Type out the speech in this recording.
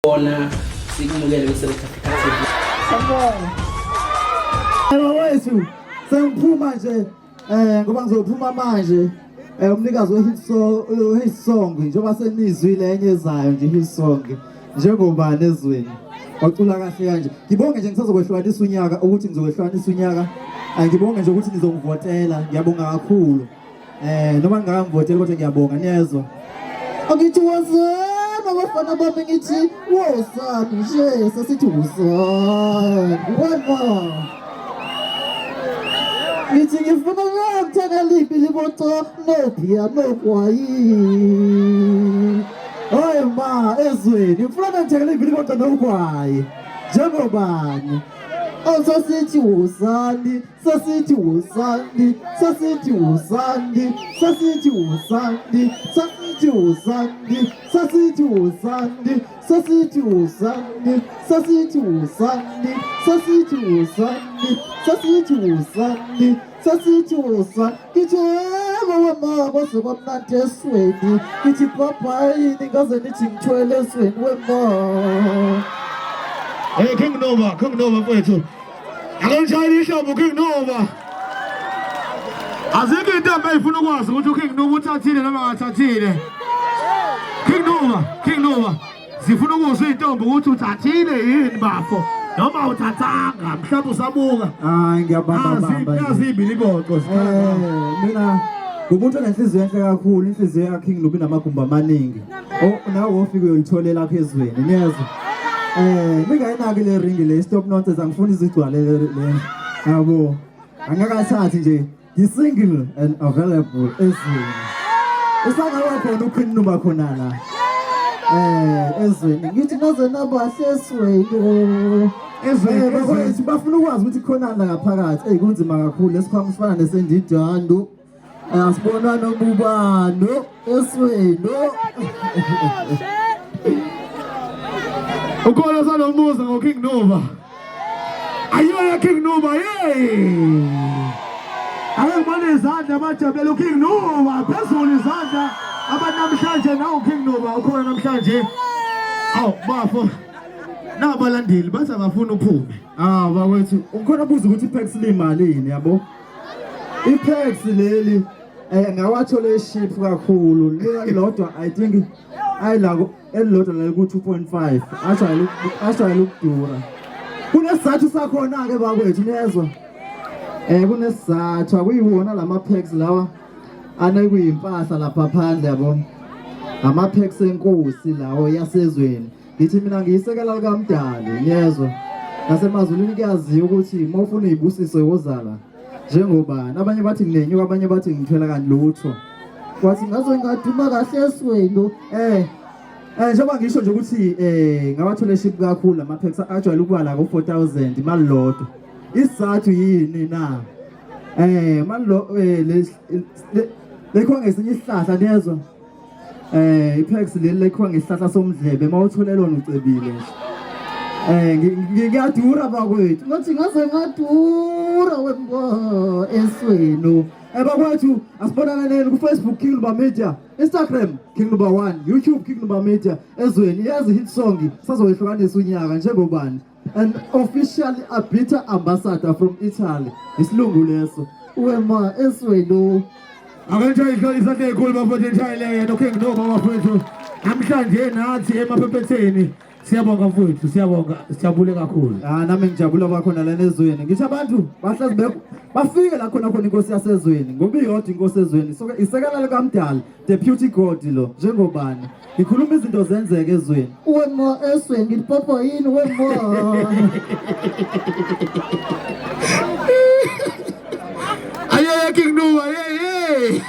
Bona sikumukele kwi-Select Africa TV. Sanibona. Yebo wethu, sengiphuma nje ngoba ngizophuma manje. Umnikazi we-hit song, hit song njengoba senizwile enye ezayo nje hit song njengobani ezweni. Wacula kahle kanje. Ngibonge nje ngisazokwehlukanisa unyaka ukuthi ngizokwehlukanisa unyaka. Ngibonge nje ukuthi nizongivotela. Ngiyabonga kakhulu. Noma ngingakangivoteli kodwa ngiyabonga niyezwa. Angithi wozani abafana bami ngithi wozani nje sesithi wozani. One more. Ngithi ngifuna ngiyokuthenga liphi liboco nobhiya nogwayi. Hayi ma ezweni ngifuna ngithenge liphi liboco nogwayi. Njengobani? Sesithi wozani, sesithi wozani, sesithi wozani, sesithi wozani, sesithi wozani, sesithi wozani, sesithi wozani, sesithi wozani, sesithi wozani, sesithi wozani, sesithi wozani. Ngithi yebo wema kwaze kwamnandi esweni, ngithi bye-bye ningaze nithi ngithwele esweni wema. Hey King Nova, King Nova mfowethu. Akamshayeli ihlobo King Nova. Azikho intombi eyifuna ukwazi ukuthi uKing Nova uthathile noma akathathile. King Nova, King Nova. Zifuna ukuzwa intombi ukuthi uthathile yini bafo noma uthathanga mhlawumbe usabuka. Hayi ngiyabamba bamba. Nazi ibiliboco zikhala. Mina ngumuntu onenhliziyo enhle kakhulu, inhliziyo yakhe King Nubi namagumbi amaningi. Nawe wofika uyoyitholela lapha ezweni, niyezwa? Ningayinaki le ring le, stop nonsense, angifuni izigcwale le. Yabo. Angakathathi nje. Ngi-single and available ezweni. Usangaba khona uQueen Nuba khona la. Ezweni. Ngithi naze nabahle esweni. Ezweni, Bakwethu bafuna ukwazi ukuthi khona la ngaphakathi. Ey kunzima kakhulu lesikhwama sifana nesendidando. Asibona nobubano esweni. Ukhona salomuza ngoKing Nova. Ayoya King Nuba, yey! Ake ngibone izandla abajabulele uKing Nuba, phezulu izandla abanamhlanje nawu King Nuba ukhona namhlanje. Awu bafo. Nabalandeli bathi abafuna uphume. Ah bakwethu, ukhona obuza ukuthi iPax limalini yabo? iPax leli ngawathola eship kakhulu. Lilodwa I think ayila elilodwa la ku 2.5 ashayela ukudura. Kunesizathu sakhona ke bakwethu niyezwa. Kunesizathu akuyiwona lama packs lawa anekuyimpahla lapha phandle yabo. Ama packs enkosi lawo yasezweni. Ngithi mina ngiyisekela likaMdali niyezwa. Nasemazulwini kuyaziwa ukuthi uma ufuna izibusiso yozala njengobani. Abanye bathi nginenyuka, abanye bathi ngithwela kanti lutho. Wathi ngaze ngaduma kahle esweni. Njengoba ngisho nje ukuthi ngawathole ship kakhulu ama packs ajwayele ukuba la ku 4000 imali lodwa. Isizathu yini na? Mali lo lekho ngesinye isihlahla niyezwa. iPax leli lekho ngesihlahla somdlebe mawuthole lona ucebile nje. Ngiyadura bakwethu. Ngathi ngaze ngadura wembo esweni. Bakwethu asibonane nini ku Facebook King Nuba Media, Instagram King Nuba 1, YouTube King Nuba Media. Ezweni yazi hit song sazoyihlukanisa unyaka njengobani. An officially a bitter ambassador from Italy. Isilungu leso. Wema esweni. Akentsha isandla ezikhulu bafowethu nishayele yena uKing Nuba bafowethu. Namhlanje nathi emaphepheteni. Siyabonga mfowethu, siyabonga, sijabule kakhulu. Nami ngijabula kwakhona lana ezweni. Ngisho abantu bahlezi bafike la khona khona inkosi yasezweni. Ngoba iyodwa inkosi ezweni. So isekela likaMdali, deputy god lo, njengobani. Ngikhuluma izinto zenzeke ezweni. Wema esweni ngilipopo yini wema. Aye King Nuba, hey hey.